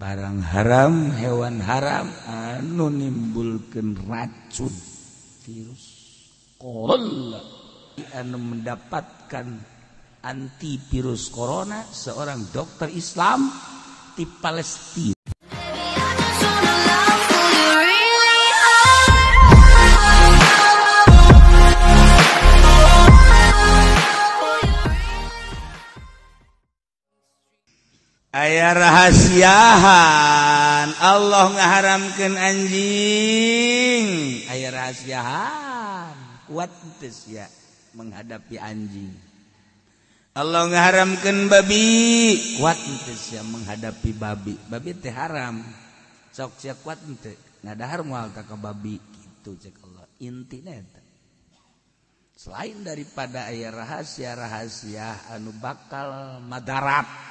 Barang haram, hewan haram anu nimbulkeun racun virus corona. Anu mendapatkan antivirus corona seorang dokter Islam di Palestina. Aya rahasiahan Allah ngaharamkeun anjing. Aya rahasiahan kuat teu sia menghadapi anjing. Allah ngaharamkeun babi, kuat teu sia menghadapi babi. Babi teh haram. Sok sia kuat teu ngadahar moal ka babi kitu cek Allah. Intina eta. Selain daripada aya rahasia-rahasia anu bakal madarat,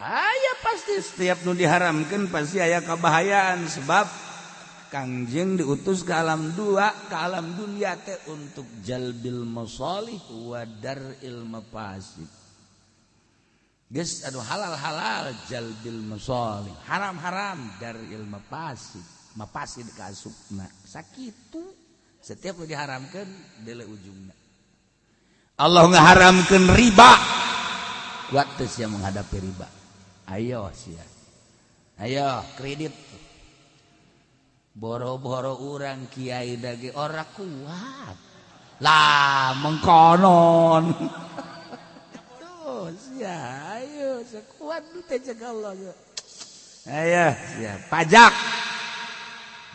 aya pasti setiap nu diharamkan pasti aya kabahayaan sebab Kangjeng diutus ke alam dua, ke alam dunia teh untuk jalbil masalih wa dar'il mafasid. Geus anu halal-halal jalbil masalih, haram-haram dar'il mafasid, mafasid kaasupna. Sakitu setiap nu diharamkeun deuleu ujungna. Allah ngaharamkeun riba. Kuat teu sia menghadapi riba. Ayo sia. Ayo kredit. Boro-boro urang kiai dage ora kuat. Lah mengkonon. Tuh sia, ayo sekuat teh cek Allah. Ayo sia, pajak.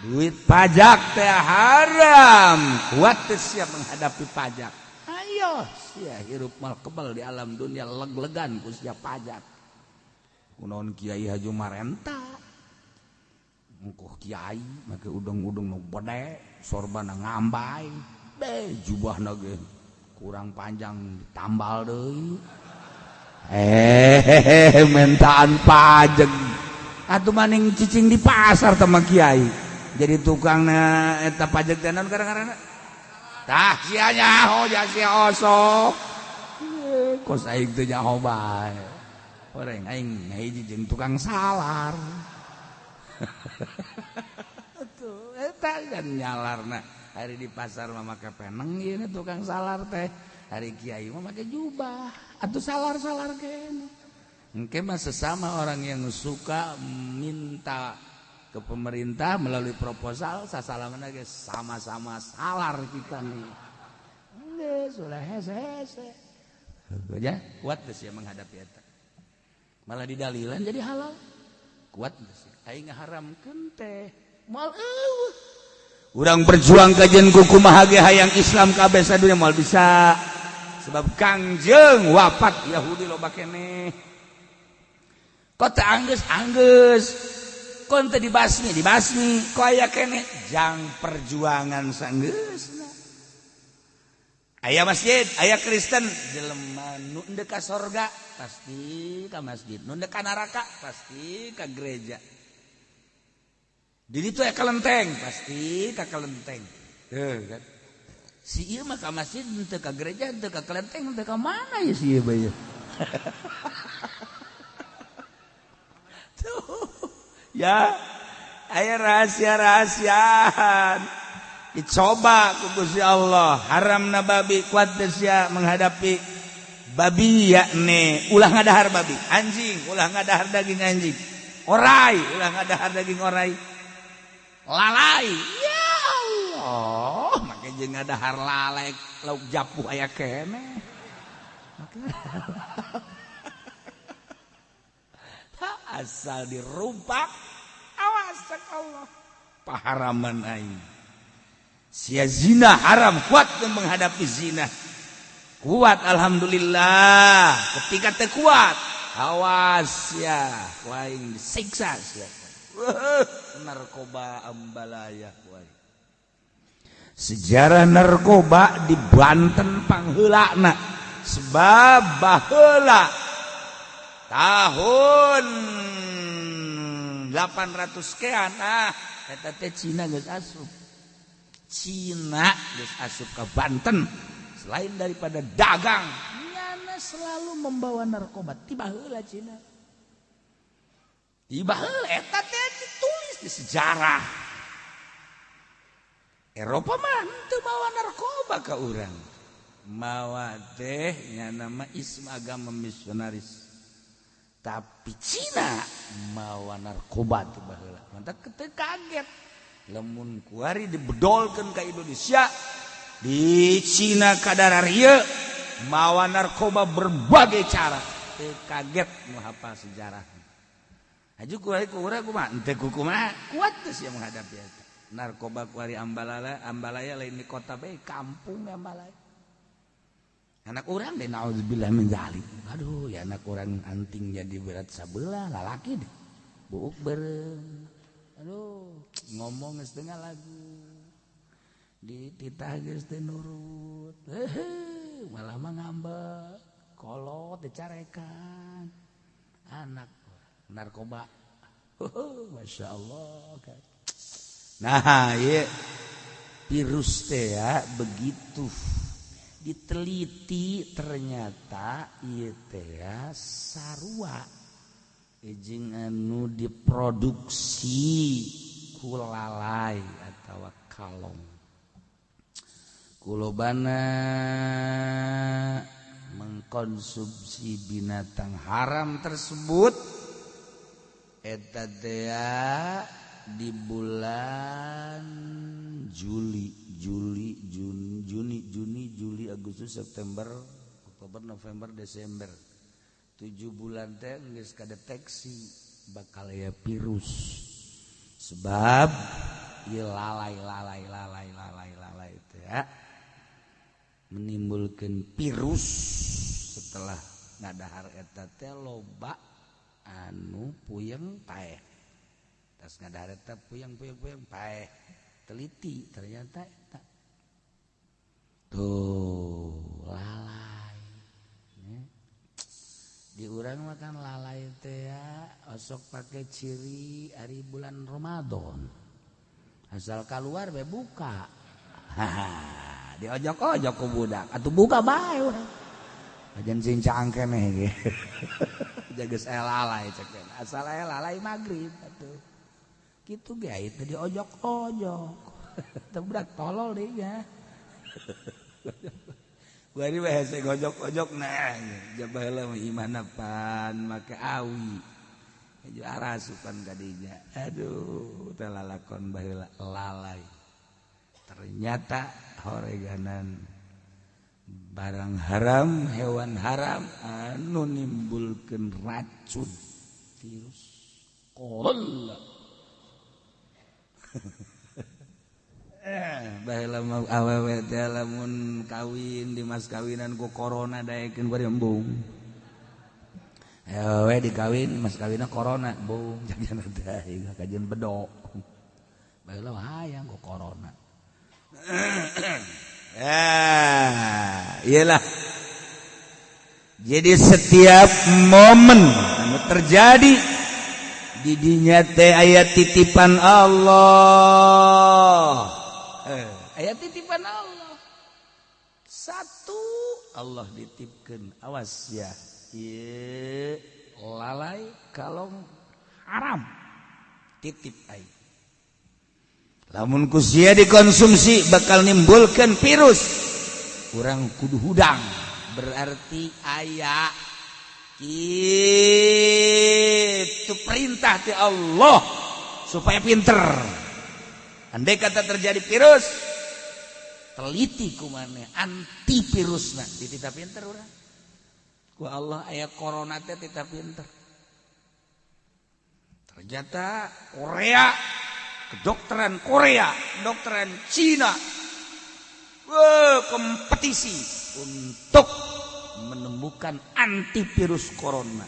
Duit pajak teh haram. Kuat teh sia menghadapi pajak. Ayo sia hirup mal kebal di alam dunia leg-legan ku sia pajak. Kunaon kiai haju marenta engkoh kiai make udung-udung nu bede sorbana ngambai be jubahna ge kurang panjang ditambal deui mentaan pajak atuh maning cicing di pasar teh mah kiai jadi tukangna eta pajak teh naon kadang-kadang tah sia nyaho ja sia osok kos aing teh nyaho bae orang aing ngahiji jeung tukang salar. Tuh eta kan nyalarna hari di pasar mah make peneng ieu tukang salar teh, hari kiai mah make jubah atuh salar-salar kene. Engke mah sesama orang yang suka minta ke pemerintah melalui proposal sasalaman ge sama-sama salar kita nih. Geus ulah hese-hese. Ya, kuat geus ya menghadapi eta. Malah didalilan jadi halal. Kuat geus. Aing ngaharamkeun teh moal eueuh. Urang berjuang kajen kumaha ge hayang Islam kabeh sadunya moal bisa. Sebab Kangjeng wafat Yahudi loba keneh. Kok teh anggeus-anggeus. Kon teh dibasmi, dibasmi. Kok aya keneh jang perjuangan sanggeusna. Aya masjid, aya Kristen, jelema nu endek ka sorga pasti ka masjid, nu endek ka neraka pasti ka gereja. Di ditu aya kelenteng, pasti ka kelenteng. Heuh kan. Si ieu mah ka masjid henteu ka gereja, henteu ka kelenteng, henteu ka mana ya si ieu bae. Tuh. Ya, aya rahasia-rahasiaan. Dicoba ku Gusti Allah, haramna babi kuat teu sia menghadapi babi yakni ulah ngadahar babi, anjing ulah ngadahar daging anjing, orai ulah ngadahar daging orai, lalai ya Allah make jeung ngadahar lalai lauk japuh aya keneh. Asal dirumpak awas cek Allah paharaman aing. Sia zina haram kuat menghadapi zina. Kuat alhamdulillah. Ketika teu kuat, awas ya, waing disiksa sia. Narkoba ambalaya waing. Sejarah narkoba di Banten pangheulana sebab baheula tahun 800 kean ah eta teh Cina geus asup. Cina geus asup ke Banten. Selain daripada dagang, nyana selalu membawa narkoba. Tiba heula Cina. Di baheula eta teh ditulis di sejarah. Eropa mah teu mawa narkoba ka urang. Mawa teh nya nama isme agama misionaris. Tapi Cina mawa narkoba teh baheula. Mantak teu kaget. Lamun kuari dibedolkeun ka Indonesia, di Cina kadararieu mawa narkoba berbagai cara. Teu kaget nu hafal sejarah. Aju kuari ku urang kumaha? Henteu kumaha? Kuat teh sia menghadapi eta. Narkoba kuari ambalala, ambalaya lain di kota bae, kampung ambalaya. Anak urang deh naudzubillah min dzalik. Aduh, ya anak urang anting jadi berat sabelah lalaki deh. Buuk beureum. Aduh, ngomong geus teu lagu. Dititah geus teu nurut. Heuh, malah mah ngambek. Kolot dicarekan. Anak narkoba. Masya Allah. Nah, ieu virus teh ya begitu diteliti ternyata ieu teh ya sarua jeung anu diproduksi ku lalai atawa kalong. Kulobana mengkonsumsi binatang haram tersebut eta teh di bulan Juli, Juli, Juni, Juni, Juni, Juli, Agustus, September, Oktober, November, Desember. 7 bulan teh geus kadeteksi bakal aya virus. Sebab ieu lalai lalai lalai lalai lalai teh ya menimbulkeun virus setelah ngadahar eta teh loba anu puyeng paeh. Tas ngadahar eta puyeng puyeng puyeng paeh. Teliti ternyata eta. Tuh, lalai. Di urang mah kan lalai teh ya osok pake ciri ari bulan Ramadan. Asal keluar be buka. Haha, diojok-ojok ku budak. Atuh buka bae urang. Ajan sing cangkeneh ge. Jaga saya lalai cek. Asal aya lalai magrib atuh. Kitu ge aya teh diojok-ojok. Teu budak tolol deui nya. Bari we hese gojok-ojok nah baheula mah imahna pan make awi. Hayu arasupan ka dinya. Aduh, teh lalakon baheula lalai. Ternyata horeganan barang haram, hewan haram anu nimbulkeun racun virus corona. Baheula mah awewe teh lamun kawin di mas kawinan ku corona daekeun bari embung. Awewe dikawin mas kawinna corona embung jajan teh kajian bedok. Baheula hayang ku corona. Iyalah. Jadi setiap momen anu terjadi di dinya teh aya titipan Allah. Aya titipan Allah. Satu Allah ditipkeun, awas ya. Ieu lalai kalong haram. Titip ai. Lamun ku sia dikonsumsi bakal nimbulkeun virus. Urang kudu hudang. Berarti aya itu perintah ti Allah supaya pinter. Andai kata terjadi virus, teliti kumane anti virusna, ditita pinter urang. Ku Allah aya corona teh tita pinter. Ternyata Korea, kedokteran Korea, kedokteran Cina, kompetisi untuk menemukan antivirus corona.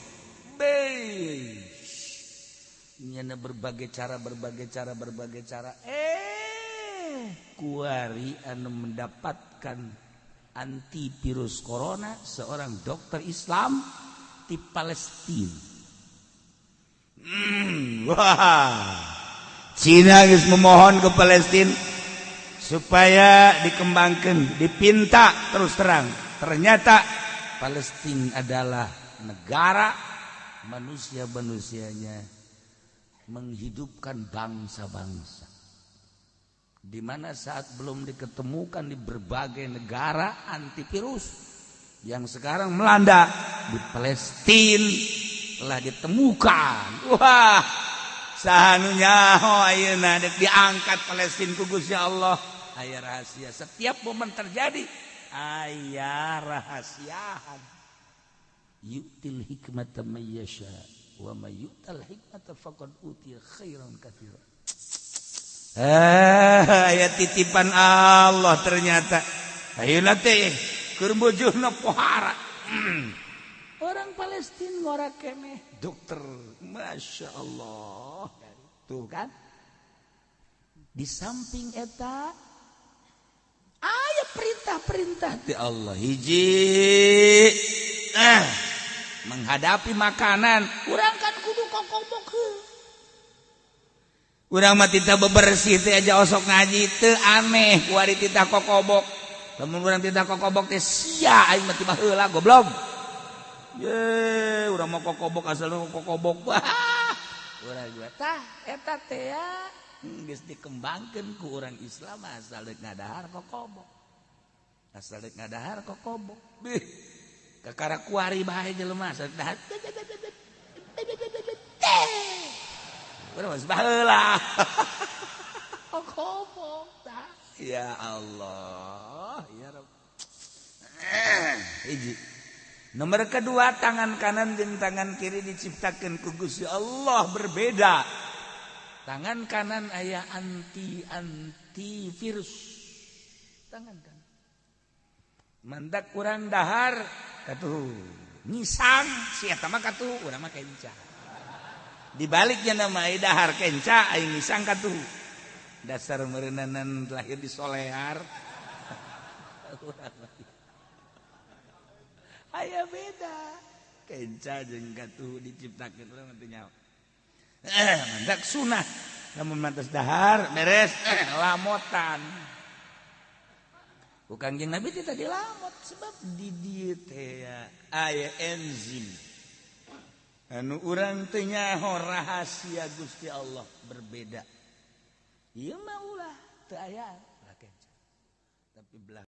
Nyana berbagai cara, berbagai cara, berbagai cara. Kuari anu mendapatkan antivirus corona seorang dokter Islam di Palestina. Wah. Cina geus memohon ke Palestina supaya dikembangkan, dipinta terus terang. Ternyata Palestina adalah negara manusia-manusianya Menghidupkan bangsa-bangsa. Di mana saat belum diketemukan di berbagai negara antivirus yang sekarang melanda di Palestina telah ditemukan. Wah, saha nu nyaho ayeuna dek diangkat Palestina ku Gusti Allah. Aya rahasia. Setiap momen terjadi aya rahasiaan. Yu'til hikmata may yasha wa may yu'tal hikmata faqad utiya khairan katsira. Aya titipan Allah ternyata. Ayeuna teh keur bojohna pohara. Orang Palestina ngora keneh dokter, masya Allah. Tuh kan? Di samping eta aya perintah-perintah ti Allah. Hiji, menghadapi makanan, urang kan kudu kokobok heuh. Urang mah titah bebersih teh aja osok ngaji teu aneh kuari titah kokobok. Lamun urang titah kokobok teh sia aing mah ti baheula goblok. Ye, urang mah kokobok asal kokobok. Urang juga tah eta teh ya geus dikembangkeun ku urang Islam asal deuk ngadahar kokobok. Asal deuk ngadahar kokobok. Bih, kakara kuari bae jelema asal dahar. Urang mah baheula. Kokobok tah. Ya Allah, ya Rabb. Hiji. Nomor kedua, tangan kanan jeung tangan kiri diciptakan ku Gusti Allah berbeda. Tangan kanan aya anti virus. Tangan kanan. Mandak urang dahar katuh ngisang si eta mah katuh urang mah kenca. Dibaliknya nama dahar kenca aing ngisang katuh. Dasar meureunanan lahir di Solear. Aya beda. Kenca jeung katuh diciptakeun urang mah teu nyaho. Mandak sunah lamun mantas dahar beres lamotan. Ku Kangjeng Nabi teh tadi lamot sebab di dieu teh aya enzim. Anu urang teu nyaho rahasia Gusti Allah berbeda. Ieu mah ulah teu aya lah kenca. Tapi belah